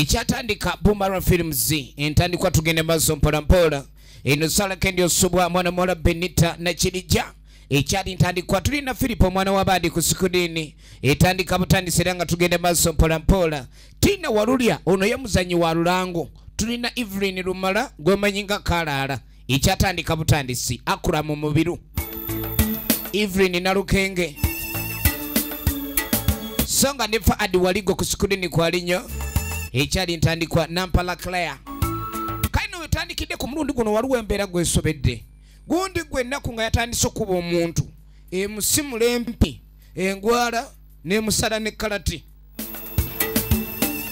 Ekyatandika Boomerang Films entandikwa tugende maaso mpola mpola. Eno Sala Kendi Osubwa mwana muwala Benita Nakirijja. Ekyali ntandikwa tulina Philip omwana w'abandi ku sikudiini. Etandika butandisi era nga tugende maaso mpola mpola. Tina Walulya ono ye muzannyi wa Lulango. Tulina Evelyn Lumala gw'omanyi nga Kalaala. Ekyatandika butandisi akula mu mubiru. Evelyn Nalukenge. Songa ne Fuad Waligo ku sikudiini kwali nnyo. Ekyali ntandikwa Nampala Claire. Kale wetandikidde ku mulundi guno waliwo embeera gwesobedde. Gundi gwe ennaku nga yatandise okuba omuntu. Emusimula empi, engwala, n'emusala ne kalati.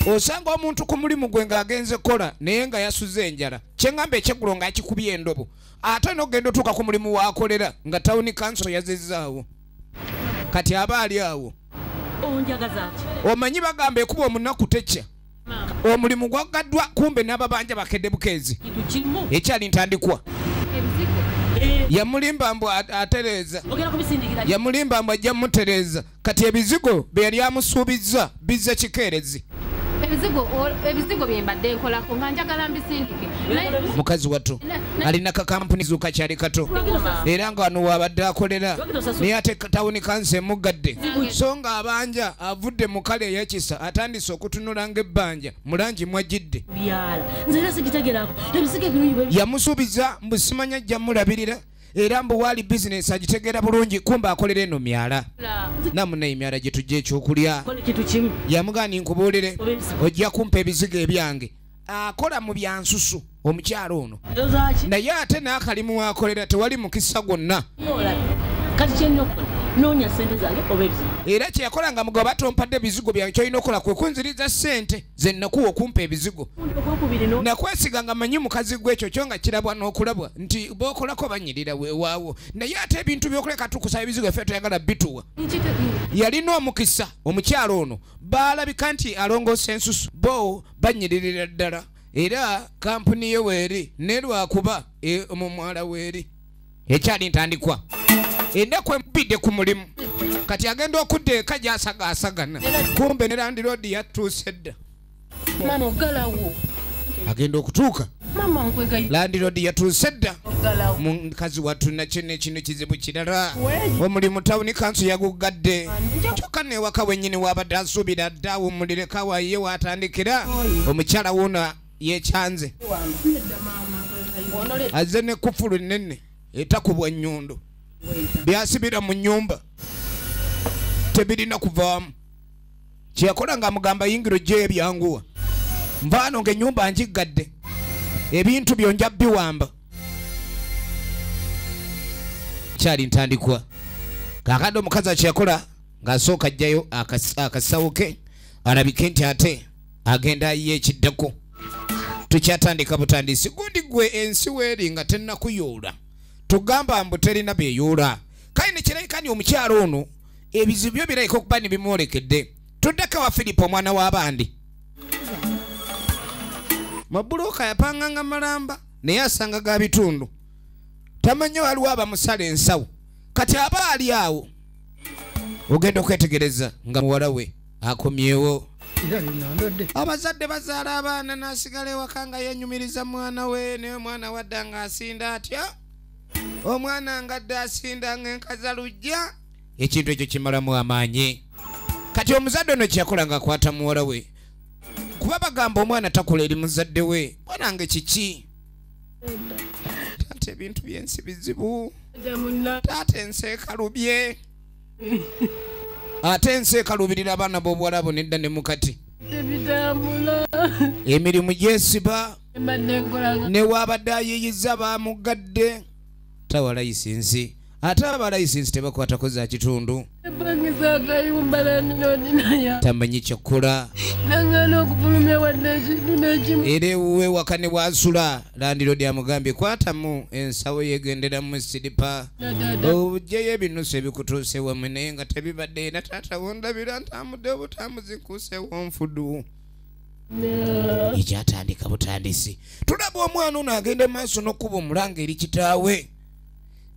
Osanga omuntu ku mulimu gwe ng'agenze kola naye nga yasuze enjala. Kye ŋŋamba ekyeggulo ng'akikubye endobo. Ate n'ogenda otuuka ku mulimu w'akolera nga town council yazizzaawo. Kati aba ali awo. Omanyi bagamba ekuba omunaku tekya. Omulimu gwaggaddwa kumbe n'ababanja bakedde bukeezi. Ekyali ntandikwa. Yamulimba mbu atereeza. Yamulimba mbu ajja mutereeza. Kati ebizigo bye yali amusuubizza bizza kikeerezi. Ebizigo bye mbadde nkolako nga njagala mbisindike. Mukazi wattu alina kakampuni zuuka kyali kato. Era nga wano wabadde akolera naye ate tawuni kanso emuggadde. So nga abanja avudde mu kale ey'ekisa atandise okutunula ng'ebbanja mu langi mwajjidde. Yamusuubiza mbu simanya ajja mulabirira era mbu waali bizinesi agitegeera bulungi kumbe akolera eno myala. Namuna emyala gye tujja ekyokulya. Yamugaana nkubuulire ojja kumpa ebizigo ebyange. Akola mu byansusu omukyalo ono. Naye ate n'akalimu w'akolera tewali mukisa gwonna. Era kye yakola nga mugabo batompadde ebizigo byange ky'olina okukola kwe kunziriza ssente ze nnakuwa okumpa ebizigo. Nakwesiga nga mmanyi mukazi gw'ekyo kyo nga kirabwa n'okulabwa nti b'okolako banyirira weewaawo. Naye ate ebintu by'okuleka tukusaba ebizigo ffe toyagala bituwa. Yalina omukisa omukyalo ono baalabika nti alongoosa ensusu bo banyiririra ddala era kampuni ye weeri ne lwakuba mu mwala weeri. Ekyali ntandikwa. Ennaku empidde ku mulimu. Kati agenda okudda eka gy'asagaasagana. Kumbe ne landiroodi yatuuse dda. Mama oggalawo. Agenda okutuuka. Mama nkwegayiridde. Landiroodi yatuuse dda. Mukazi wattu nakyo n'ekino kizibu kirala. Omulimu tawuni kanso yaguggadde. Kyokka n'ewaka wennyini w'abadde asuubira dda awummulireko waye w'atandikira. Omukyala wuuno yeekyanze. Azze ne kufulu nnene etakubwa nnyondo. Byasibira mu nnyumba tebirina kuvaamu. Kye yakola ng'amugamba yingira ojjeyo ebyanguwa. Nvaano ng'ennyumba ngiggadde. Ebintu byo nja biwamba. Kyali ntandikwa. Kaakadde omukazi kye yakola ng'asooka ajjayo akasawo ke alabike nti ate agenda ayiye ekiddako. Tukyatandika butandisi. Gundi gwe ensi weeri nga tennakuyoola. Tugamba mbu terina byeyoola. Kale ne kirabika nti omukyalo ono ebizibu byo birabika okuba ne bimwolekedde. Tuddako wa Philip omwana w'abandi. Mabuloka yapanganga malamba naye asanga ga bitundu. Tamanyi waliwo abamusala ensawo. Kati aba ali awo ogenda okwetegereza nga muwala we akomyewo. Abazadde bazaala abaana n'asigala ewaka nga yenyumiriza mwana we naye omwana wadda ng'asinda atya. Omwana ngadde asinda ng'enkaza lujja. Ekintu ekyo kimalamu amaanyi. Kati omuzadde ono kye yakola ng'akwata muwala we. Kuba bagamba omwana takola eri muzadde we. Mwanange kiki? Taata ebintu by'ensi bizibu. Taata ensi ekalubye. Ate ensi ekalubirira abaana b'obuwala bo nedda ne mukati. Emirimu gyesiba ne waabadde ayiyiza baamugadde. Tawa layisinsi. Ate aba layisinsi tebakwatako za kitundu. Tamanyi kyakola. Era ewuwe waka ne bw'asula landiroodi amugambye kwatamu ensawo yegenderamu siripa. Oggyeyo ebinusu ebikutuuse wammwe naye nga tebibadde era taata wondabira ntambudde obutambuzi nkuuseewo nfudu. Ekyatandika butandisi. Tulaba omwana ono agenda maaso n'okkuba omulanga eri kitaawe.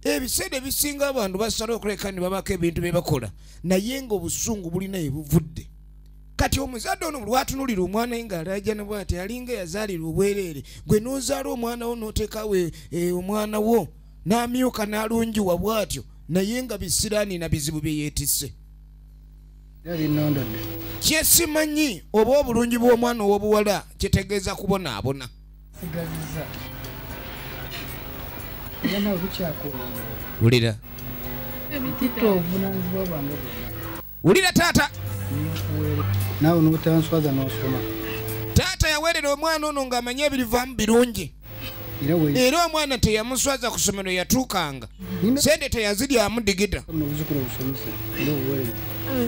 Ebiseera ebisinga abantu basala okuleka ne babako ebintu bye bakola naye ng'obusungu bulina ebuvudde. Kati Kati omuzadde ono lwatunulira omwana we ng'alaajana bw'ati, alinga yazaalira obwereere. Gwe n'ozaala omwana wo n'oteekawo omwana wo n'amyuka n'alungiwa bw'atyo, naye nga bisiraani na bizibu bye yeetisse. Kyesimanyi oba obulungi bw'omwana ow'obuwala kitegeeza kubonaabona. Wulira. Wulira taata. Taata yaweerera omwana ono ng'amanyi ebirivaamu birungi. Era omwana teyamuswaza ku ssomero yatuukanga. Sente teyaziryamu digida.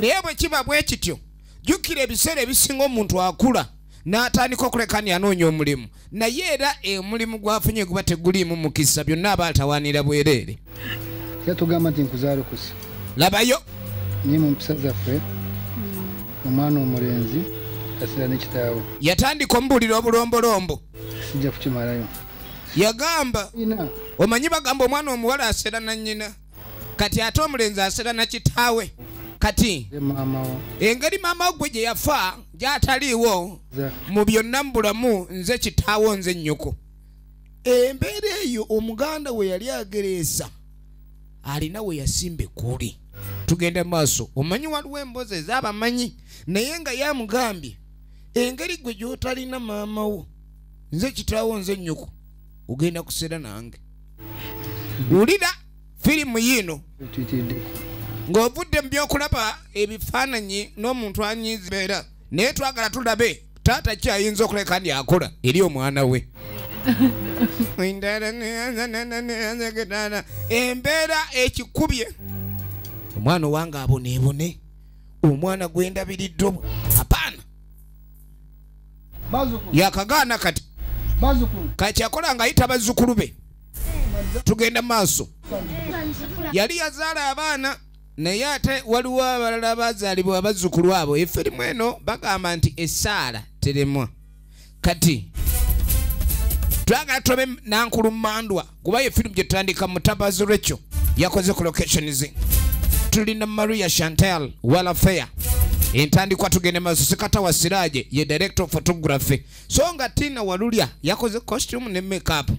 Naye bwe kiba bwe kityo, jjukira ebiseera ebisinga omuntu akula n'atandika okulekani anoonya omulimu, naye era omulimu gw'afunye guba teguliimu mukisa, byonna aba atawaanira bwereere. Yatugamba nti nkuzaalukusa. Labayo. Naye mu mpisa zaffe omwana omulenzi asira ne kitaawe. Yatandika omubuulira obulombolombo. Sijja kukimalayo. Yagamba omanyi bagamba omwana omuwala asera na nnyina, kati ate omulenzi asera na kitaawe. Kati engeri maama gwe gye yafa gy'ataliiwo mu byonna mu bulamu, nze kitaawo nze nnyoko. Embeera eyo omuganda we yali agereesa alina we yasimba ekkuuli. Tugenda maaso. Omanyi waliwo emboozi ez'abamanyi, naye nga yamugambye engeri gwe gy'otalina maama wo, nze kitaawo nze nnyoko, ogenda kusera nange. Wulira firimu yiino ng'ovudde mu by'okulaba ebifaananyi n'omuntu anyiiza mbeera, naye twagala tulabe taata ki ayinza okuleka ndi akola eri omwana we. Embeera ekikubye omwana owange aboneebone, omwana gwe ndabiridde apaana yakagaana. Kati kakyakola ng'ayita bazzukulu be. Tugenda maaso. Yali yazaala abaana, naye ate waliwo abalala abazaalibwa abazzukulu abo. Efirimu eno bagamba nti essaala teremwa. Kati twagala tulabe Nankulu Mandwa, kuba ye firimu gye tutandika. Mutabazi Rachel yakoze ku locations. Tulina Maria Chantel Welfare entandikwa. Tugende maaso. Sekatawa Siraje ye director of photography, so nga Tina Walulya yakoze costume ne makeup.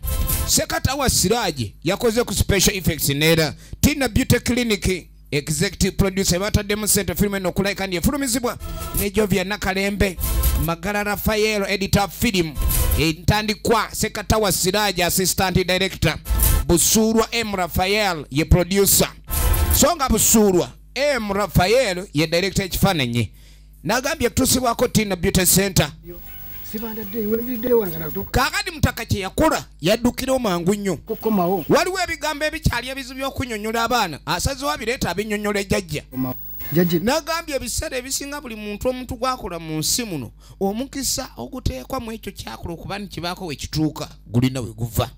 Sekatawa Siraje yakoze ku special effects, nera Tina Beauty Clinic executive producer. Bataddemu ssente firimu eno okulaika ndi efulumizibwa ne Jovia Nakalembe. Magala Rafael editor film. Entandikwa Sekatawa Siraje assistant director, Busulwa M Rafael ye producer, so nga Busulwa M Rafael ye director ekifaananyi. Nagambye kutuusibwako Tina Beauty Center. Kaakati mutaka kye yakola yaddukira mangu nnyo. Waliwo ebigambo ebikyali ebizibu by'okunnyonnyola abaana, asazeewo abireeta abinnyonnyola ejjajja. Nagambye ebiseera ebisinga buli muntu omuntu gw'akola mu nsi muno, omukisa oguteekwa mu ekyo kyakola okuba ntikibaako we kituuka gulina we guva.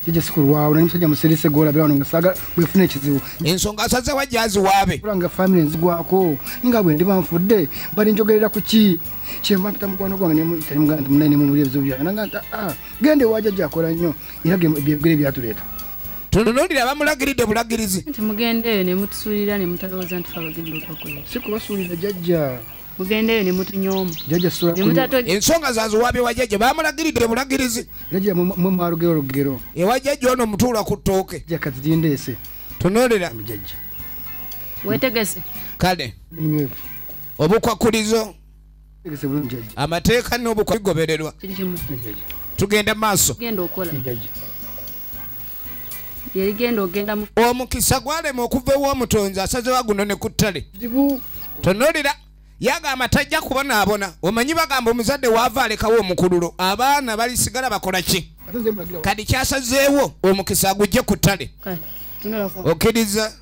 Jjajja sikulwawo, nali musajja musirise gw'olabira wano nga saagala bwefuna ekizibu. Ensonga asazeewo ajjaziwaabe. Nga famire nzigwako nga bwe ndiba nfudde balinjogerera ku ki? Kyenva mpita mukwano gwange nemugamba nti munaye nemubulira ebizibu byange, nanga nti genda ewa jjajja akola nnyo, era byebigere byatuleeta. Tunuulira bamulagiridde bulagirizi. Nti mugendeeyo ne mutusuulira ne mutalowooza nti fe abagenda okubakolera. Si kubasuulira jjajja. Mugendeeyo ne mutunyooma. Jjajja sula ensonga zaziwaabye wa jjajja, bamulagiridde bulagirizi. Jjajja mwe mwalugero olugero. Ewa jjajja ono mutuula ku ttooke. Jjajja kati zindeese. Tunuulira. Jjajja. Weetegese. Kale. Munywevu. Obukwakulizo. Tegese bulungi jjajja. Amateeka n'obukwa bigobererwa. Tugenda maaso. Genda okola. Jjajja. Yerigenda ogenda mu omukisa gwalema okuva ew'omutonzi, asazeewo guno ne ku ttale. Tunuulira yagamba tajja kubonaabona. Omanyi bagamba omuzadde waava alekawo omukululo, abaana balisigala bakola ki? Kati kyasazeewo omukisa agujje ku ttale. Okkiriza?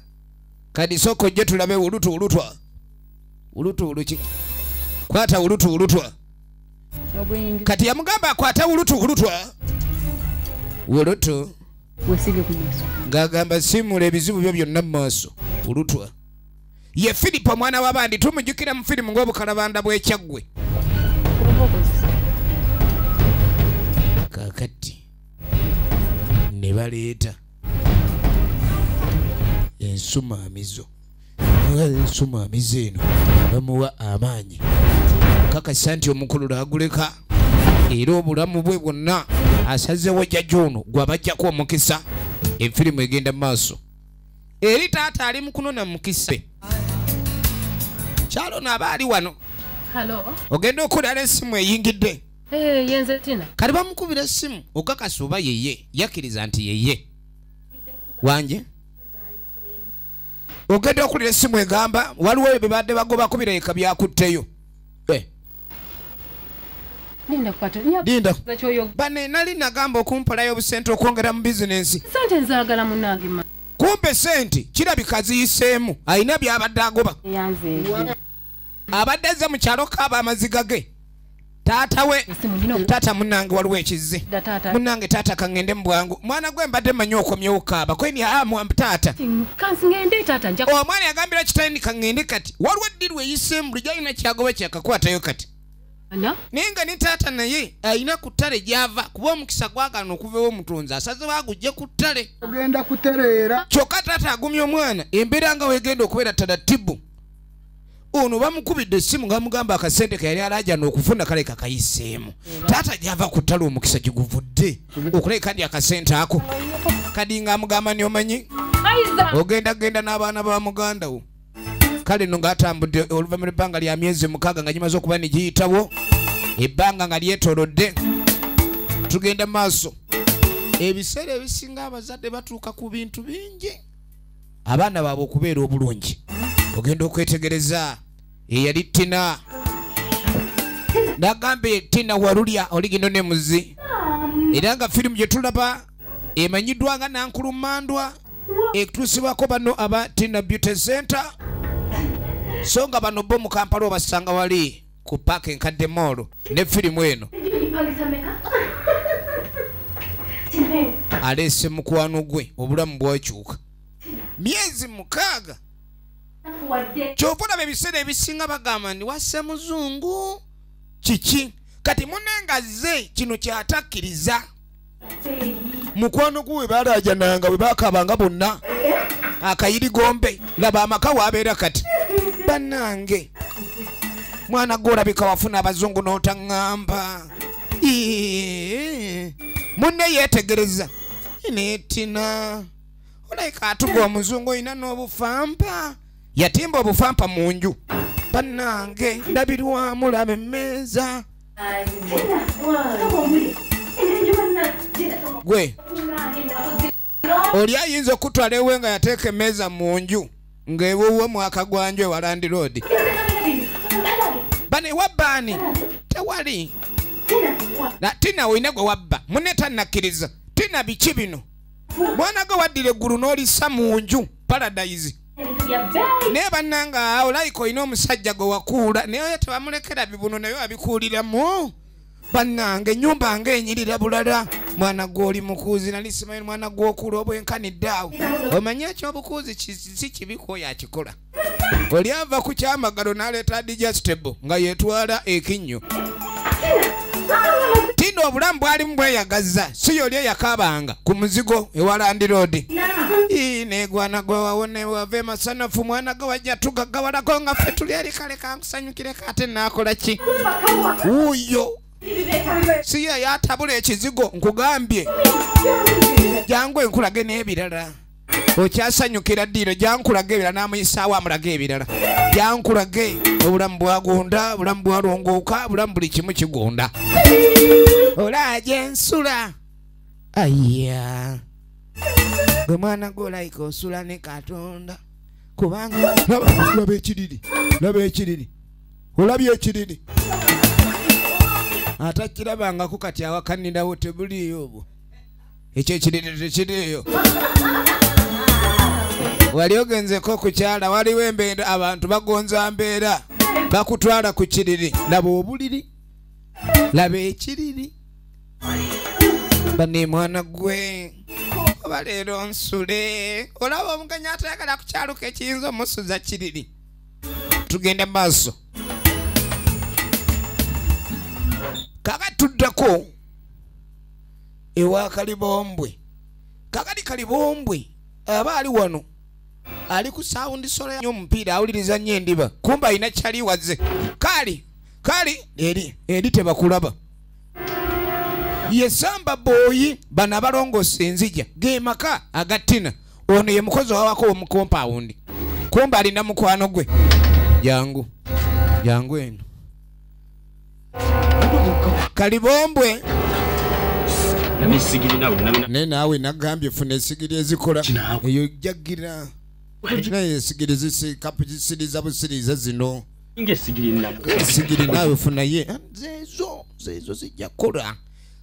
Kati sooka ojje tulabe wulutu wulutwa wulutu wuluki kwata wulutu wulutwa. Kati yamugamba akwate wulutu wulutwa wulutu, ng'agamba simula ebizibu byo byonna mu maaso. Wulutwa ye Filipo omwana w'abandi, tumujjukira mu firimu ng'obukalabanda bw'Ekyaggwe. Kaakati ne baleeta ensumaamizo. Ensuma amize eno bamuwa amaanyi kakasa nti omukululo aguleka era obulamu bwe bwonna asazeewo jjajja ono gw'abajjako omukisa. Efirimu egenda mu maaso eri taata ali mu kunona mukisa. Kyalo n'aba ali wano ogenda okulala essimu eyingidde. Kati bamukubira essimu okakasa oba yeye yakkiriza nti yeye wanje. Ogenda okulira essimu egamba waliwo bye badde bagobako bireka byakutteyo. Linda bane nali nagamba okumpolayo obusente okwongera mu bizinensi. Sente nzaagala munnange ma. Kumbe sente kirabika ziyiseemu alina by'abadde agoba. Abadde azze mu kyalo kaaba amaziga ge. Taata we taata munnange waliwo ekizze. Munnange taata kaŋŋende mu bwangu. Mwana gwe mbadde mmanyi okomyewo kaaba kweni taata. Omwana yagambira kitayini kaŋŋende kati waliwo eddiru eyiseemu bulijjo alina kyagoba kyakakwatayo kati. Naye nga ne taata naye alina ku ttale gy'ava kuba omukisa gwagaana okuva ew'omutonzi asazewo agujje ku ttale. Ogenda kutereera. Kyokka taata agumya omwana embeera nga weegenda okubeera taratibu. Ono bamukubidde essimu nga bamugamba akasente ke yali alaajana okufuna kale kakayiseemu. Taata gy'ava ku ttale omukisa giguvudde okulabika ndi akasente ako. Kadi ng'amugamba ni omanyi ogenda genda n'abaana ba muganda wo. Kale nno ng'atambudde oluvannyuma lw'ebbanga lya myezi 6 nga gimaze okuba ne giyitawo ebbanga nga lyetoolodde. Tugenda mu maaso. Ebiseera ebisinga abazadde batuuka ku bintu bingi abaana baabwe okubeera obulungi. Ogenda okwetegereza eyali Tina nagambye Tina walulya oligino ne muzi. Era nga firimu gye tulaba emanyiddwa nga Nankulumandwa etuusibwako bano aba Tina Beauty Center. So nga bano bo mu Kampala obasanga wali ku paaka enkadde mall ne firimu eno. Aleese mukwano gwe obulamu bwakyuka myezi 6. Kyova olaba ebiseera ebisinga bagamba nti wasse muzungu kiki kati munne nga zze kino kyatakkiriza. Mukwano gwe balaajananga bwe baakabanga bonna akayirigombe laba amaka waabeera kati. Bannange mwana gwe olabika wafuna abazungu n'otaŋŋamba. Munne yeetegereza neetina olabika atuga omuzungu olina n'obufampa. Yatimba obufampa mu nju. Bannange ndabirwamu laba emmeeza. Gwe oli ayinza okutwala ewe nga yateeka emmeeza mu nju ng'ewuwo mwaka gwa nju ewa landiroodi. Bano ewabba ani? Tewali. Tina olina gwe wabba munne tannakkiriza. Tina biki bino? Mwana gwe waddira eggulu n'olissa mu nju paradise. Naye bannanga olayika olina omusajja gwe wakuula naye tebamulekera bibuno naye abikuuliramu. Bannange ennyumba ng'enyirira bulala. Mwana gwe oli mukuuzi nali simanyi mwana gw'okuula obwenkanidde awo. Omanyi ekyobukuuzi si kibi kwoyo akikola. Oli ava ku kyamagalo n'aleeta digestible nga yeetwala ekinnyo. Tina obulamu bwalimu bweyagaza si y'oli eyakaabanga ku muzigo ewa landiroodi. Negwana gwe wawone wava emasanafu mwana gwe wajja tugaggawalako nga ffe tuli eri kale kankusanyukireko ate naakola ki? Wuuyo si ye yatabula ekizigo nkugambye. Jangu enkulage n'ebirala. Okyasanyukira ddiiro jankulage ebirala n'amuyisaawo amulage ebirala. Jankulage obulamu bwagonda, obulamu bwalongooka, obulamu buli kimu kigonda. Olaaje ensula. Aya. Gwe mwana gwe olayika osula ne Katonda. Kubanga laba ekiriri, laba ekiriri. Olabye ekiriri. Atakirabangako kati awakanirawo tebuliiyo obwo. Ekyo ekiriri tekiriiyo. Wali ogenzeko ku kyala waliwo embeera abantu bagonza mbeera bakutwala ku kiriri. Laba obuliri, laba ekiriri. Bane mwana gwe oba leero nsule. Olaba omugenyi atayagala kukyaluka ekiyinza omusuza kiriri. Tugenda mu maaso. Kakati tuddako ewa Kalibombwe. Kakati Kalibombwe aba ali wano Ali ku sound sola omupiira awuliriza nnyo endiba. Kumba alina kyali wazze. Kali kali eri eri tebakulaba. Ye Samba Boy bano abalongoosa enzija ge maka agatina. Ono ye mukozi wawako omu compound. Kumba alina mukwano gwe. Jangu. Jangu eno. Kalibombwe. Ne naawe nagambye funa esigiri ezikola. Eyo jagira. Naye esigiri zisiriza busiriza zino. Esigiri naawe funa ye. Zezo, zezo zijja kukola.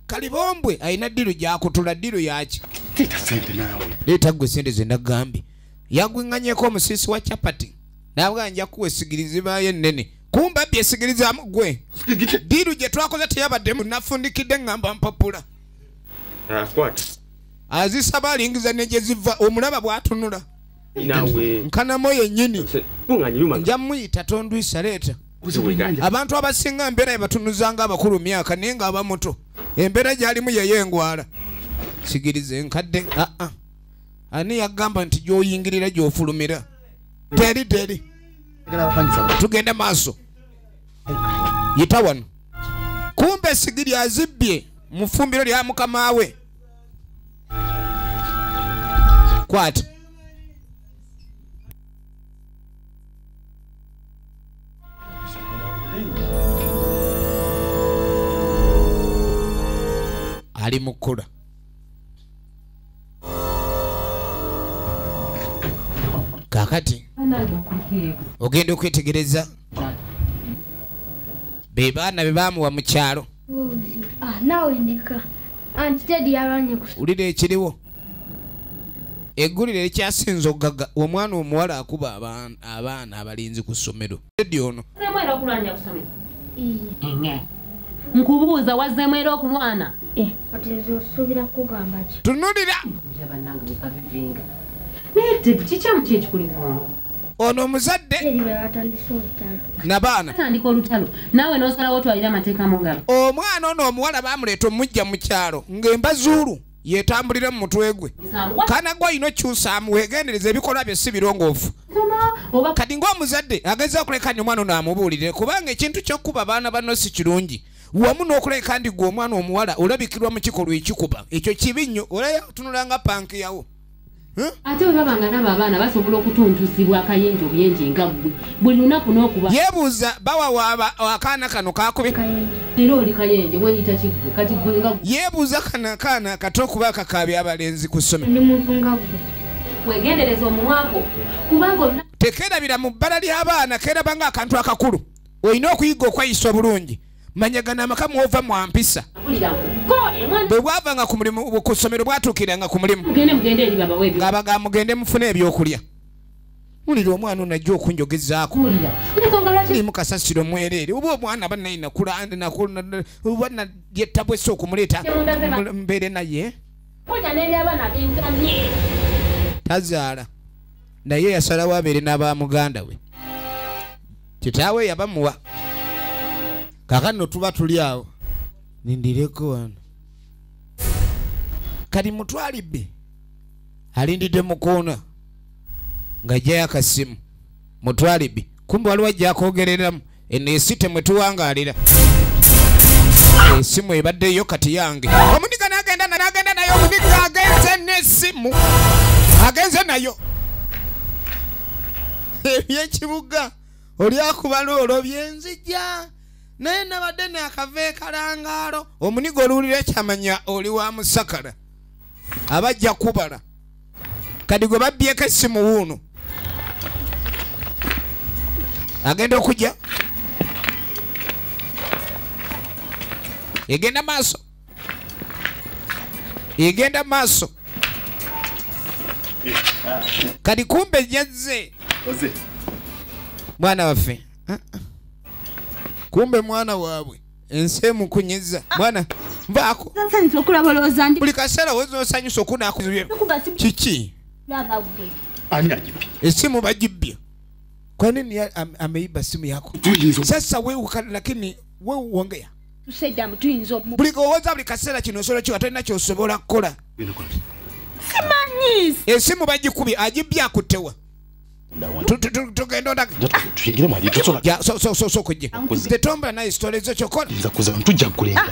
Kalibombwe alina ddiru gyakutula ddiru yaki. Leeta ssente naawe. Leeta ggwe ssente ze nagambye. Yagwiŋŋanyeeko omusiisi wa chapati. Nabwa nja kuwa esigiri zibaayo ennene. Kumba bye esigiri zaamu ggwe. Ddiru gye twakoze teyabaddemu nafundikidde ŋŋamba mpapula. Azisaba alingiza ne gye ziva omulaba bw'atunula. Nkanamo yennyini. Nja muyita tondwisa leeta. Abantu abasinga embeera ebatunuzanga abakulu myaka naye nga abamuto. Embeera gy'alimu yeyengwala. Sigirize enkadde. Ani yagamba nti gy'oyingirira gy'ofulumira. Teri teri. Tugende maaso. Yita wano. Kumbe sigiri azibbye mu ffumbiro lya mukama we. Kwata. Ali mukula. Kakati ogenda okwetegereza be baana be baamuwa mu kyalo. Wulira ekiriwo. Eggulire erikyasinze okugaga omwana omuwala akuba abaana abalinzi ku ssomero. Teddy ono. Nkubuuza wazzeemu era okulwana. Tunulira. Ono omuzadde n'abaana. Omwana ono omuwala baamuleeta omujja mu kyalo ng'embazuulu yetambulira mu mutwe gwe. Kana gwe olina okyusaamu weegendereza ebikolwa bye si birongoofu. Kati ng'omuzadde agezaako okuleka nti omwana ono amubuulire kubanga ekintu ky'okkuba abaana banno si kirungi. Wamu n'okuleka ndi gwe omwana omuwala olabikirwa mu kikolwa ekikuba. Ekyo kibi nnyo olaba otunula nga panki yawo. Ate bwe baba nga nabo abaana basobola okutuntuzibwa akayenje obuyenje nga ggwe buli lunaku n'okuba. Yeebuuza bawawaaba akaana kano kaakubye. Era oli kayenje weeyita kiggwe kati ggwe nga ggwe. Yeebuuza kano akaana kato okuba akakaabya abalenzi ku ssomero. Ndi muntu nga ggwe. Weegendereza omumwa gwo kubanga tekeerabira mu bbala ly'abaana keeraba ng'akantu akakulu. Olina okuyiga okweyisa obulungi. Manyagana amaka mw'ova mwa mpisa. Bwe bwavanga ku mulimu ku ssomero bwatuukiranga ku mulimu. Ng'abagamba mugende mufune ebyokulya. Wulira omwana ono ajja okunjogezaako. Ndi kasasiro mwereere. Oba omwana bannaye nakula oba nayetabwese okumuleeta mbeere naye. Tazaala. Naye yasalawo abeere n'aba muganda we. Kitaawe yabamuwa. Kaakano tuba tuli awo. Nindireko wano. Kati mutwalibbe alindidde mu koona ng'aggyayo akasimu. Mutwalibbe kumbe waliwo ajja akwogereramu. Eno esite mwe tuwangaalira. Esimu ebaddeyo kati yange. Omuniga n'agenda n'agenda nayo omuniga agenze n'essimu. Agenze nayo. Ebyekibuga oli akubala olwo byenzija. Naye nabadde naakava ekalangaalo. Omuniga oluwulira ekyamanya oli wa musakala. Abajja kubala. Kati gwe babbyeko essimu wuuno. Agenda okujja. Egenda maaso. Egenda maaso. Kati kumbe yazze. Mwana waffe. Kumbe mwana waabwe ensi emukunyiza. Mwana nvaako. Buli kaseera woza osanyusa okunaakuzibye. Kiki? Esimu bagibbye. Kwa nini ameiba simu yako? Sasa wewe lakini wewe uongea. Buli kowoza buli kaseera kino osobola kiwa tolina ky'osobola kukola. Esimu bagikubye agibbye akuttewa. Tugenda ondage. So kujje. Tetombula naye story zo kyokola.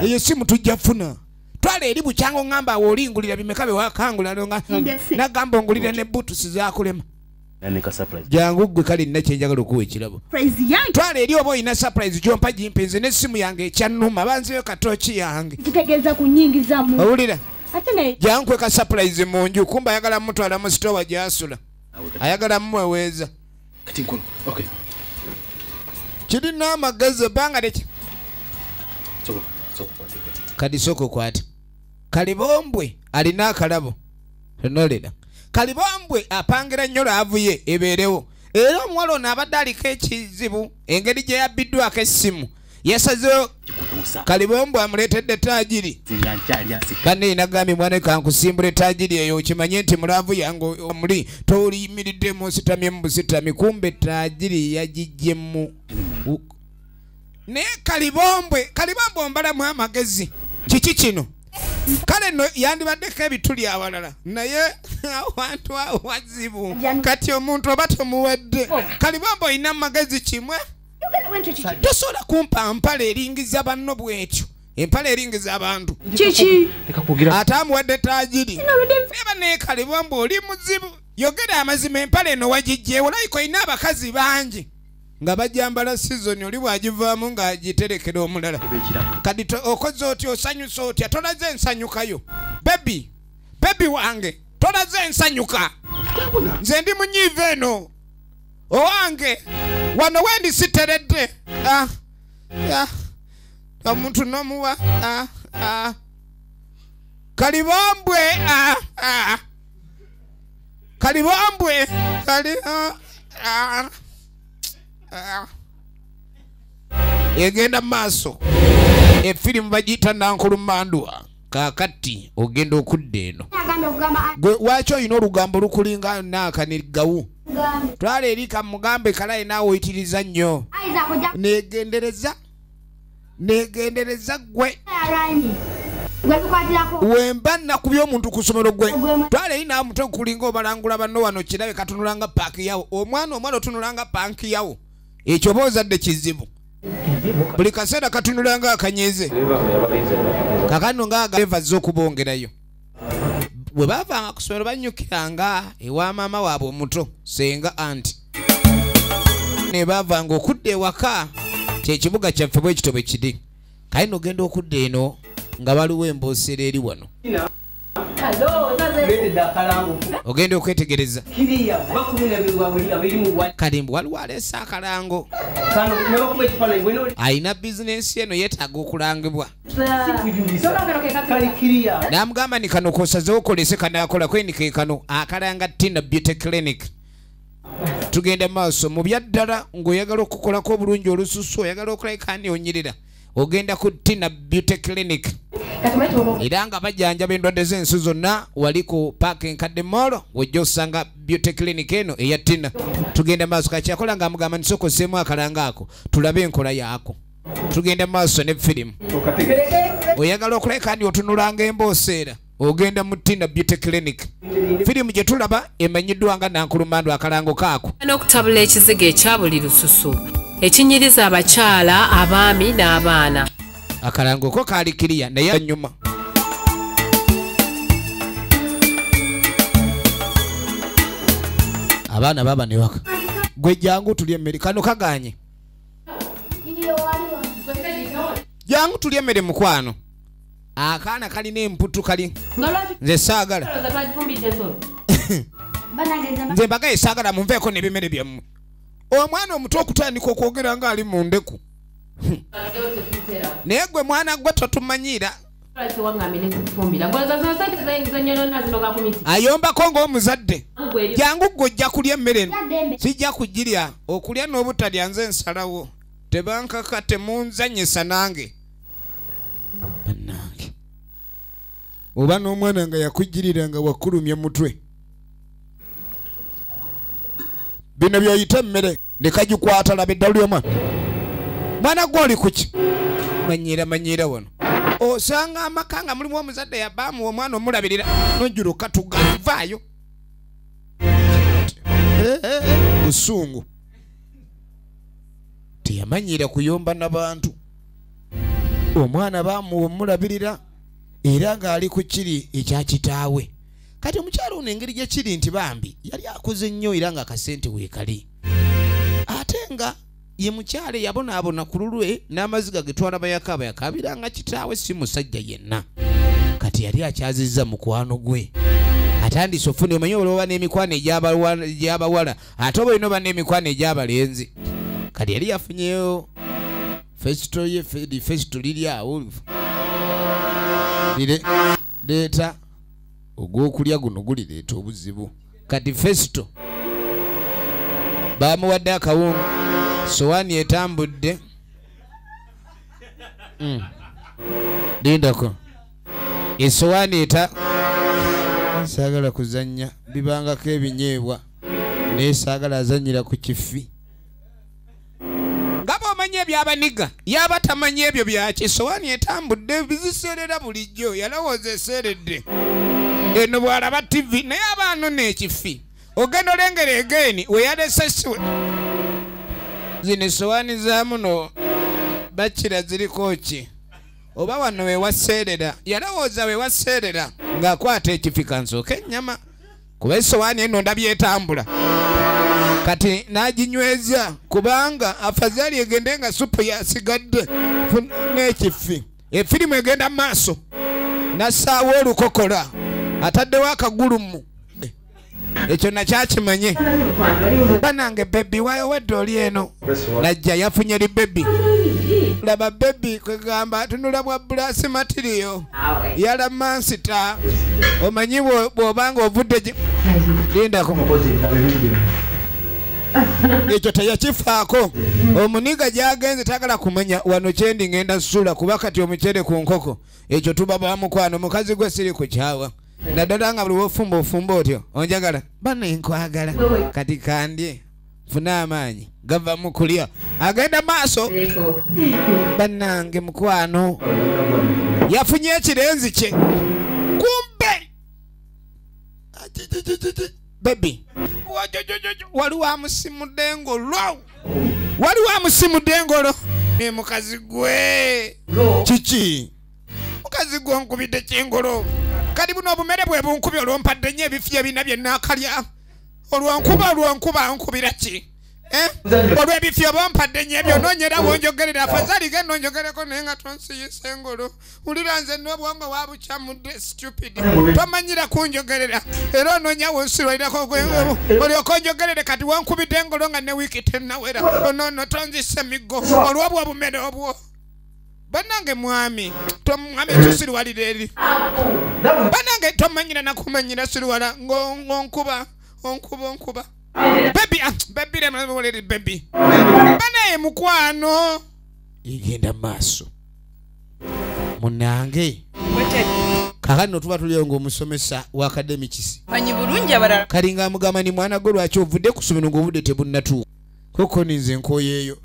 Eyo simu tujja funa. Twala eri bukyango ngamba olingulira bimeka bye wakangula longa. Nagamba ongulire ne butusi zakulema. Jangu gwe kali nina kyenjagala okuwa ekirabo. Twala eri oba olina surprise gyompa gimpe nze n'essimu yange ekyannuma banzeyo katooki yange. Kitegeeza kunyingiza mu. Owulira? Jangu kweka surprise mu nju kumba ayagala mutwala mu sitowa gy'asula. Ayagala mweweeza. Kirina amagezi ebbanga leki. Kati sooka okwate. Kalibombwe alina akalabo. Tonolera. Kalibombwe apangira nnyo laavu ye ebeerewo. Era omuwala ono abadde aliko ekizibu engeri gye yabbiddwako essimu. Yasazeewo Kalibombwe amuleetedde taajiri. Banne nagambye mwana kankusimbule taajiri eyo okimanye nti mu laavu yange omuli toliyimiriddemu ositamye busitami kumbe taajiri yagiggyemu. Naye Kalibombwe ombalamu amagezi. Kiki kino? Kale no yandibaddeko ebituli awalala naye awantu awo wazibu. Kati omuntu oba tomuwadde. Kalibombwe olina amagezi kimwe. Tosobola kumpa mpale eringiza banno bw'etyo. Empale eringiza abantu. Kiki? Ate amuwadde taajiri. Eba naye Kalibombwe oli muzibu. Yogera amazima empale eno wagiggyewo layika olina abakazi bangi. Nga bajambala season oli bw'agivaamu ng'agiterekera omulala. Kati okoze otya osanyusa otya tolaze ensanyukayo. Baby, baby wange tolaze ensanyuka. Nze ndi munyiivu eno. Owange wano wendi siteredde. Omuntu n'omuwa. Kalibombwe. Kalibombwe. Egenda maaso. Efirimu bagiyita Nankulu Mandwa. Kaakati ogenda okudda eno. Gwe lwaki olina olugambo lukulinga naakanigawu? Twala eri kamugambe kalaye naawe oyitiriza nnyo. Neegendereza. Neegendereza ggwe. Wemba nakubye omuntu ku ssomero gwe. Twala eri naawe omutwe gukulinga obalangula banno wano kirabe katunulanga paaki yawo. Omwana otunulanga paaki yawo. Ekyo oba ozadde kizibu. Buli kaseera katunulanga akanyeze. Kakano ng'agaleva azze okubongerayo. Bwe baavanga ku ssomero bannyukiranga ewa maama waabwe omuto senga anti. Ne baavanga okudda ewaka kyekibuga kyaffe bwe kityo bwe kiri. Kale n'ogenda okudda eno nga waliwo emboosera eri wano. Ogenda okwetegereza. Kalimbu waliwo aleese akalango. Alina bizinensi eno yeetaaga okulangibwa. N'amugamba ni kano k'osazeewo okolese kanaakola kweni ke kano akalanga Tina Beauty Clinic. Tugenda maaso mu byaddala ng'oyagala okukolako obulungi olususu oyagala okulabika ni onyirira. Ogenda ku Tina Beauty Clinic. Era nga bajjanjaba endwadde z'ensu zonna wali ku paaka enkadde Mall wojja osanga Beauty Clinic eno eya Tina. Tugenda maaso kakyakola nga amugamba nti sooka osseemu akalango ako tulabe enkola yaako. Tugenda maaso ne firimu. Oyagala okulabika ndi otunulanga embooseera ogenda mu Tina Beauty Clinic. Firimu gye tulaba emanyiddwa nga Nankulu Mandwa akalango kaako. N'okutabula ekizigo ekya buli lususu ekinyiriza abakyala, abaami n'abaana. Akalango ko kaali kiriya naye nnyuma. Abaana baba ne waka. Gwe jangu tulye emmere kano kaganye. Jangu tulye emmere mukwano. Akaana kalina emputu kali. Nze saagala. Nze mbagaye saagala munveeko n'ebimere byammwe. Omwana omuto okutandika okwogera ng'ali mu ndeku. Naye gwe mwana gwe totumanyiira. Ayombako ng'omuzadde. Jangu gwe ojja kulya emmere eno. Sijja kugirya. Okulya n'obutalya nze nsalawo. Tebankaka temunzannyisa nange. Bannange. Oba n'omwana nga yakugirira nga wakulumya mutwe. Bino by'oyita emmere lekagikwata laba eddalu ly'omwana. Mwana gwe oli kuki? Manyiira wano. Osanga amaka nga mulimu omuzadde yabaamu omwana omulabirira nojjula okatuga vaayo. busungu. Teyamanyira kuyomba n'abantu. Omwana bamulabirira era ng'ali ku kiri ekya kitaawe. Kati omukyala ono engeri gye kiri nti bambi yali akoze nnyo era ng'akasente weekali. Ate nga ye mukyala yabonaabona ku lulwe n'amaziga ge twalaba yakaaba yakaabira nga kitaawe si musajja yenna. Kati yali akyazizza mukwano gwe. Atandise ofuna omanyi olwoba n'emikwano egy'abawala ate oba olina oba n'emikwano egy'abalenzi. Kati yali yafunyeyo fesito ye fesito liri awo leeta ogw'okulya guno gulireeta obuzibu. Kati fesito bamuwadde akawunga, sowaani etambudde. Lindako esowaani eta saagala kuzannya bibangako ebinyeebwa naye saagala azannyira ku kifi. Nga bw'omanyi ebyabaniga yaba tamanyi ebyo byaki. Esowaani etambudde biziseerera bulijjo yalowooza eseeredde eno bw'alaba TV naye aba anona ekifi. Ogenda olengera egeeni we yalese siwe. Zino esowaani za muno bakira ziriko ki? Oba wano we waseerera yalowooza we waseerera ng'akwata ekifi kansooke ennyama kuba esowaani eno ndabye etambula. Kati n'aginyweza kubanga afazali egende nga supu yasigadde n'ekifi. Efirimu egenda mu maaso n'assaawo olukokola ataddewo akagulumu. Ekyo nakyakimanye. Banange bebi wayowedde oli eno najja yafunye li bebi. Laba bebi kwegamba tunula bwa bulasi matiriyo yala mansita omanyi bw'obanga ovudde lindako. Ekyo teyakifaako. Omuniga gy'agenze tagala kumanya wano kyendi ngenda ssula kuba kati omucere ku nkoko. Ekyo tuba ba mukwano mukazi gwe siri kukyawa. Naddala nga buli w'ofumba ofumba otyo onjagala bano nkwagala kati kandye nfune amaanyi gava mu kulya. Agenda maaso bannange mukwano yafunye ekirenzi kye kumbe bebi waliwo amusimudde engolo, waliwo amusimudde engolo ne mukazi gwe kiki mukazi gwe onkubidde kyengolo. Kati buno obumere bwe bunkubye olwompadde nnyo ebifi ebina bye naakalya olwankuba olwankuba nkubira ki? Olw'ebifi obampadde nnyo ebyo noonyera wonjogerera afazali genda onjogereko naye nga tonsiyisa engolo. Wulira nze n'obwongo wabukyamudde stupid tomanyira kunjogerera era onoonya wonsirwairako olyoka onjogerere kati wankubidde engolo nga ne wiiki tennawera onoono tonzisa emiggo olw'obwo obumere obwo. Banange mwami tomwami tusirwalira eri banange tomanyira nakumanyira sirwala ngonkuba onkuba onkuba bebi bebi remwoleri bebi banaye mukwano igenda maaso munange. Kakano tuba tuliyo ng'omusomesa wa academics manyi bulungi abalala kalinga amugamba ni mwana gwe lwaki ovudde ku ssomero ng'obudde tebunnatuuka koko ninze nkoyeeyo.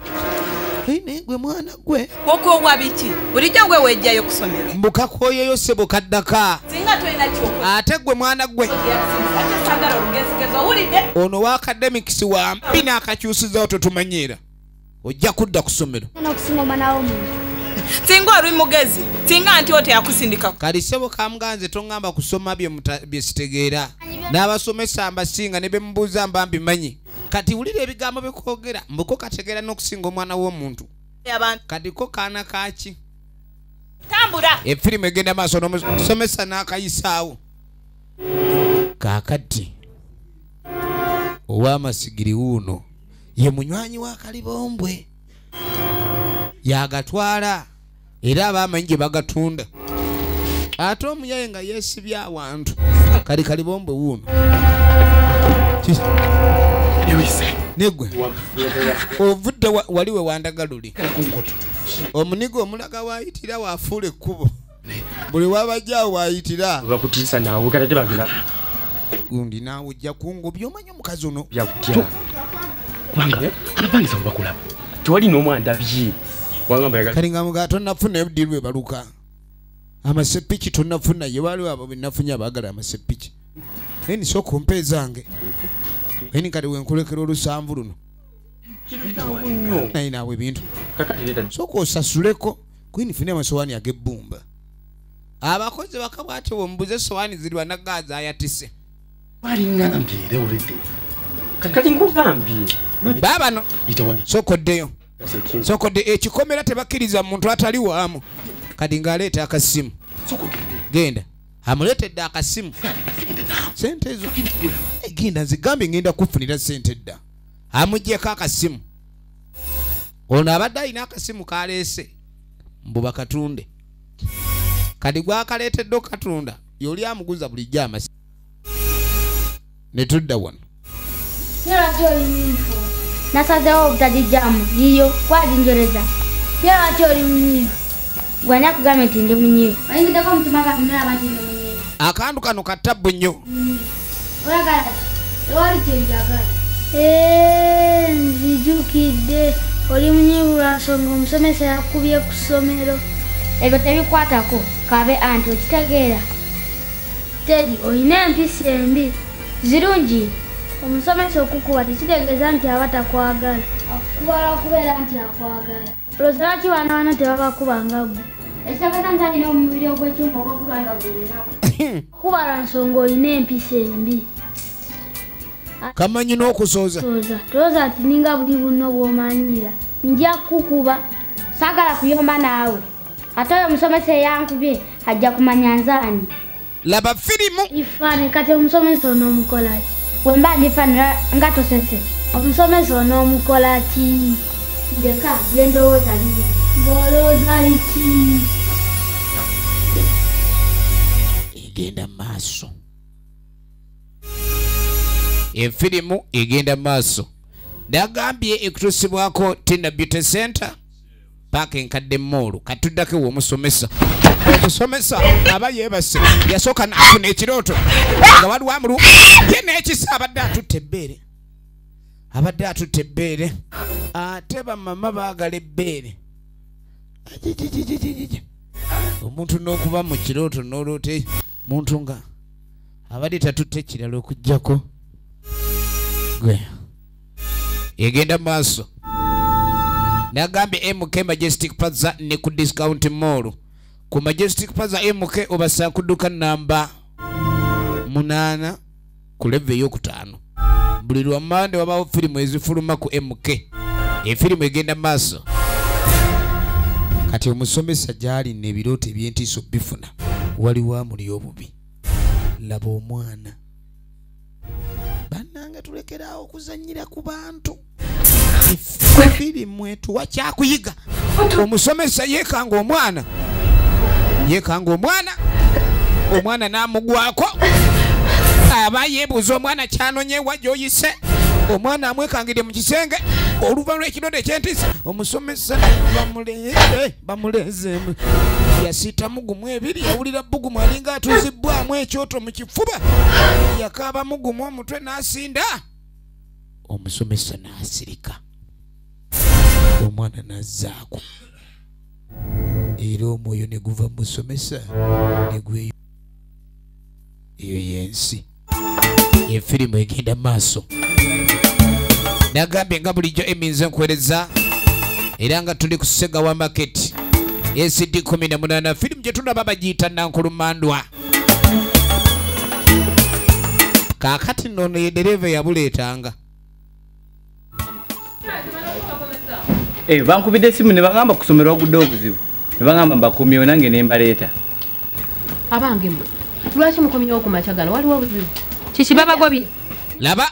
Naye gwe mwana gwe koko bwabiki bulijjo gwe wejjayo kusomero mbuka koyeyo sebo kaddaka singa tolina ky'okola ate gwe mwana gwe ate saagala olugezigezi owulidde. Ono wa academics wa mpi n'akakyusiza totumanyiira ojja kudda ku ssomero singa oli mugezi singa nti ote yakusindika. Kali sebo kamuganze toŋŋamba kusoma bye sitegeera n'abasomesa mbasinga ne be mubuuza mba mbimanyi. Kati wulira ebigambo bikwogera mbuko kategeera n'okusinga omwana w'omuntu. Kati ko kaana kaaki tambula. Efirimu egenda maaso n'omusomesa n'akayisaawo. Kaakati ow'amasigiri wuuno ye munywanyi wa Kalibombwe yagatwala era abamanyi gye bagatunda ate omuyaye nga yeesibye awantu. Kali Kalibombwe wuuno negwe ovudde wali we wandagaluli omunigo omulaga waayitira waafuula ekkubo buli wabajjaawo waayitira bakutiisa naawe kati bagenda gundi naawe ojja kungobya omanyi omukazi ono byakutya kubanga abapangisa bwe bakulaba tewali n'omu andabye kali nga mugaa tonnafuna ebuddirwe ebaluka amasepiki tonnafuna ye waliwo abo benafunye abaagala amasepiki naye nisooka ompa ezange. Eni kati wenkulekera olusanvu luno. Naye naawe ebintu. Sooka osasuleko Queen fune amasowaani ag'ebbumba. Abakozi bakabwa ate bw'omubuze essowaani ziri wanagaaza ayatise. Baabano sooka oddeyo. Sooka odde ekikomera tebakkiriza muntu atali waamu. Kati ng'aleeta akasimu. Genda. Amuleetedde akasimu. Sente ezo. Genda nzigambye ngenda kufunira sente dda. Amuggyeko akasimu. Ono abadde alina akasimu kaleese. Mbu bakatunde. Kati gwakaleetedde okatunda yoli amuguza bulijjo amasimu. Ne tudda wano. Lwaki oli munyiivu? Nasazeewo obutagijjamu yiyo kwaginjereza. Lwaki oli munyiivu? Gwe ani akugambye nti ndi munyiivu? Oyingiddeko omutima gwange n'olaba nti ndi munyiivu. Akantu kano katabbu nnyo. Oyagala ki? Tewali kye njagala. Nzijukidde oli munyiivu lwa nsonga omusomesa yakubye ku ssomero. Ebyo tebikwatako kabe anti okitegeera. Teddy olina empisa embi. Zirungi. Omusomesa okukuba tekitegeeza nti aba takwagala. Akukubala okubeera nti akwagala. Olowooza lwaki baana bano tebabakuba nga ggwe? Ekitegeeza nti alina omubiri ogw'ekyuma ogw'okuba nga gulinawo. Kuba lwa nsonga olina empisa embi. Kamanyi n'okusooza. Tolowooza nti ninga buli bunno bw'omanyiira. Nja kukuba. Saagala kuyomba naawe. Ate oyo omusomesa eyankubye ajja kumanya nze ani. Laba firimu. Ifaani kati omusomesa onoomukola ki? Bwe mba ndifaanira nga tosese. Omusomesa onoomukola ki? Ndeka bye ndowooza biri. Ng'olowooza biki? Egenda maaso. Efirimu egenda maaso. Nagambye ekutuusibwako Tina Beauty Center. Paaka enkadde mmoolo. Katuddako omusomesa. Omusomesa aba yeebase. Yasooka n'afuna ekirooto. Nga waliwo amulu. Ye n'ekisa abadde atutte ebbeere. Abadde atutte ebbeere. Ate bamama baagala ebbeere. Omuntu n'okuba mu kirooto n'oloota muntu nga abadde tatutte ekirala okuggyako. Gwe. Egenda maaso. Nagambye MK Majestic Plaza ne ku Discount Mall. Ku Majestic Plaza MK obasanga ku dduka namba 8 ku level ey'okutaano. Buli lwa Mmande wabaawo firimu ezifuluma ku MK. Efirimu egenda maaso. Kati omusomesa gy'ali n'ebirooto eby'entiisa bifuna. Waliwo amuli obubi. Laba omwana. Bannange tulekeraawo okuzannyira ku bantu. Firimu etuwa kyakuyiga. Omusomesa yeekanga omwana. Yeekanga omwana. Omwana n'amugwako. Aba yeebuuza omwana ky'anonyeewa gy'oyise. Omwana amwekangidde mu kisenge. Oluvannyuma lw'ekirooto eky'entiisa omusomesa bamuleeze. Yasiitamu gumu ebiri yawulira bbugumu alinga atuuzibbwamu ekyoto mu kifuba. Yakaabamu gumu omutwe n'asinda. Omusomesa n'asirika. Omwana n'azzaako. Era omwoyo ne guva mu musomesa ne gweyo. Eyo y'ensi. Efirimu egenda maaso. Nagambye nga bulijjo eminze nkuweereza era nga tuli ku Ssegawa Market ACD 18 firimu gye tulaba bagiyita Nankulumandwa. Kaakati nno ye ddereeva yabuleetanga. Bankubidde essimu ne bagamba ku ssomero wagudde obuzibu. Ne bagamba mbakomyewo nange ne mbaleeta. Abange mmwe, lwaki mukomyewo ku makya gano? Waliwo obuzibu? Kiki babagobye? Laba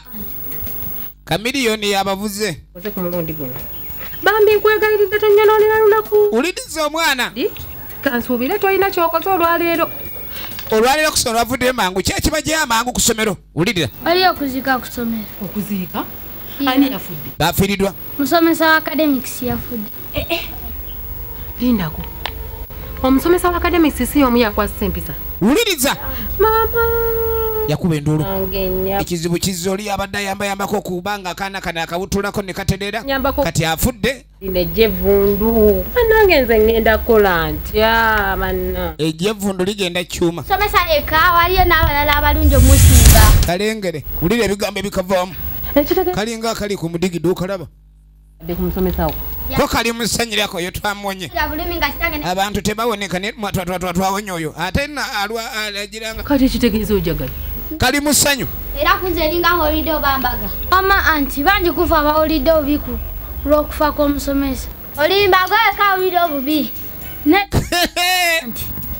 Kamiliyoni yabavuze. Oze ku mulundi guno. Bambi nkwegayiridde tonyonoonera lunaku. Wuliriza omwana. Kansuubire tolina ky'okoze olwaleero. Olwaleero ku ssomero bavuddeyo mangu. Ki ekibajjayo amangu ku ssomero? Wulirira. Waliyo okuziika ku ssomero. Okuziika? Ani yafudde? Bafiiriddwa. Musomesa wa academics yafudde. Lindako. Omusomesa wa academics si y'omu yakwasisa empisa. Wuliriza. Mama. Yakuba enduulu. Ekizibu kizza oli abadde ayambayambako okubanga akaana kano akawutulako ne katereera. Kati afudde. Lino ejjevundu. Bannange nze ŋŋenda kukola ntya banna. Ejjevundu ligenda kyuma. Somesa eka waliyo n'abalala abalungi omusinga. Kalengere wulira ebigambo ebikavaamu. Kalinga akali ku mudigidi okalaba. Ko kali musanyirako yo twamuwonye. Abantu tebawoneka ne twawonye oyo. Ate na alwa alagiranga. Kati ekitegeeza ojagala. Kali musanyu. Era kunze eringa holiday obambaga. Mama anti bangi kufa ba holiday obiku lw'okufa kw'omusomesa. Olimba gwe kawulira obubi. Ne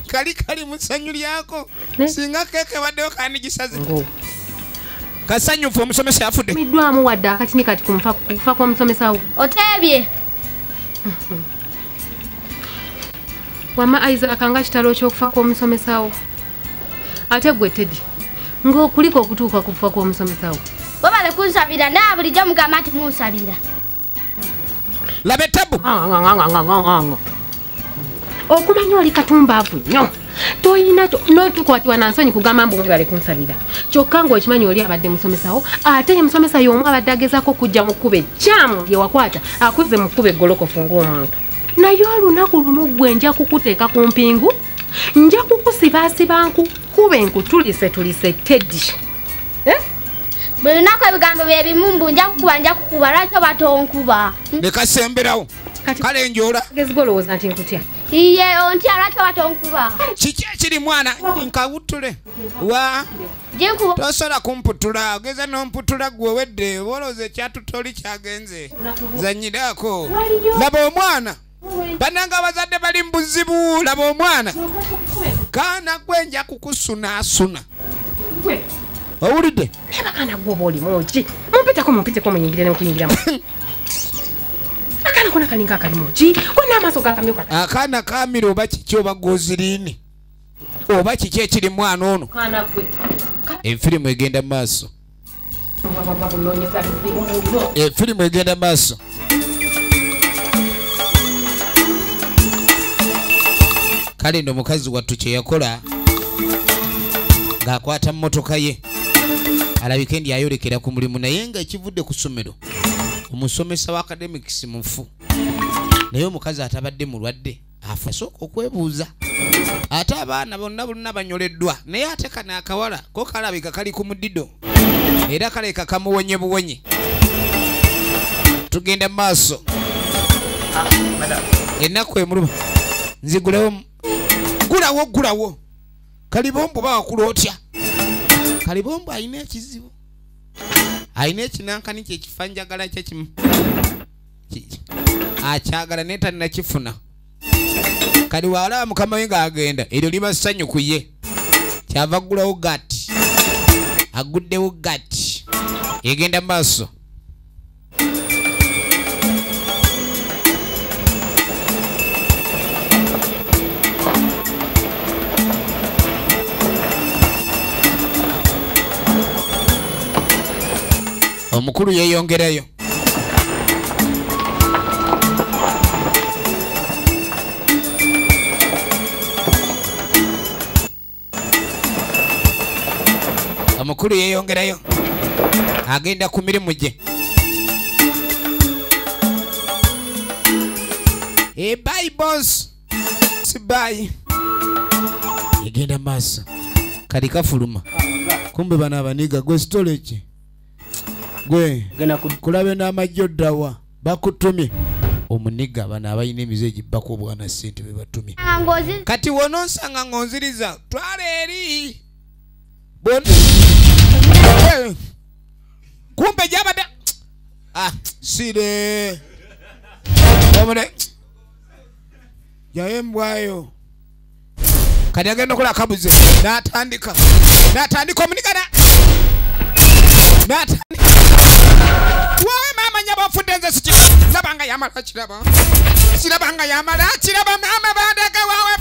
kali kali musanyu lyako. Singa keke baddeyo kandigisaze. Kasanyufu omusomesa afudde. Middwamu wadde akatini kati kufa kw'omusomesa wo. Otebye. Wamma Isaac nga kitalo ky'okufa kw'omusomesa wo. Ate gwe Teddy ng'okuliko okutuuka kufa kw'omusomesa wo. Wabale kunsabira naye bulijjo mugamba nti munsabira. Laba ettabu. Okumanya oli katumbaavu nnyo. Toyina n'otukwatibwa na nsonyi kugamba mbu mwebale kunsabira. Kyokka ng'okimanyi oli abadde musomesawo, ate ye musomesa y'omu abadde agezaako okujja mu kkubo ekkyamu lye wakwata, akuzze mu kkubo eggolokofu ng'omuntu. Naye olunaku lumu ggwe nja kukuteeka ku mpingu, nja kukusibaasiba nkukube nkutulisetulise Teddy. Buli lunaku ebigambo bye bimu mbu nja kukuba lwaki oba tonkuba? Leka semberawo. Kale njola. Gezi golowooza nti nkutya. Iye ontya lwaki oba tonkuba? Kiki ekiri mwana nkawutule? Wa? Tosobola kumputula, ogeza n'omputula gwe owedde olowooza ekyatutoli kyagenze. Zanyirako. Laba omwana. Bannange abazadde bali mu buzibu, laba omwana. Kaana gwe nja kukusunaasuna. Owulidde? Laba kaana gwe oba oli mungi. Mumpiteko mumpiteko munyingire ne mukuyingiramu. Akaana kona kalinga akali mungi. Konna amaaso gakamyuka. Akaana kamira oba kiki oba goziriini. Oba kiki ekiri mwana ono. Kaana gwe. Efirimu egenda mu maaso. Efirimu egenda mu maaso. Kale nno mukazi wattu kye yakola ng'akwata mmotoka ye alabike ndi ayolekera ku mulimu naye nga ekivudde ku ssomero omusomesa wa academics mufu naye omukazi atabadde mulwadde afa sooka okwebuuza ate abaana bonna bonna banyoleddwa naye ate kano akawala ko kalabika kali ku mudido era kaleka kamuwonye buwonye. Tugenda mu maaso. Ennaku emuluma nzigulewo gulawo gulawo. Kalibombo bakula otya? Kalibombo alina ekizibu. Alina ekinankani kye ekifanjagala kye kimu. Akyagala naye tannakifuna. Kali w'alaba mukama we ng'agenda eryo liba ssanyu ku ye. Kyava aggulawo gati. Aguddewo gati. Egenda mu maaso. Omukulu yeeyongerayo. Omukulu yeeyongerayo. Agenda ku mirimu gye. Hey, bye boss. Si bye. Egenda maaso. Kali kafuluma. Kumbe bano abaniga gwe storage. Gwe kulabe n'amajjo ddawa bakutumye omuniga bano abalina emize egibbako obwana ssente be batumye. Kati w'onoonsanga ng'onziriza twala eri kumbe gyabadde sire omune jayo embwayo. Kati agenda okola akabuze n'atandika n'atandika omuniga n'atandika. Wawe mama nyaba ofudde nze sikiraba. Siraba nga yamala kiraba. Siraba nga yamala kiraba mama bandage wawe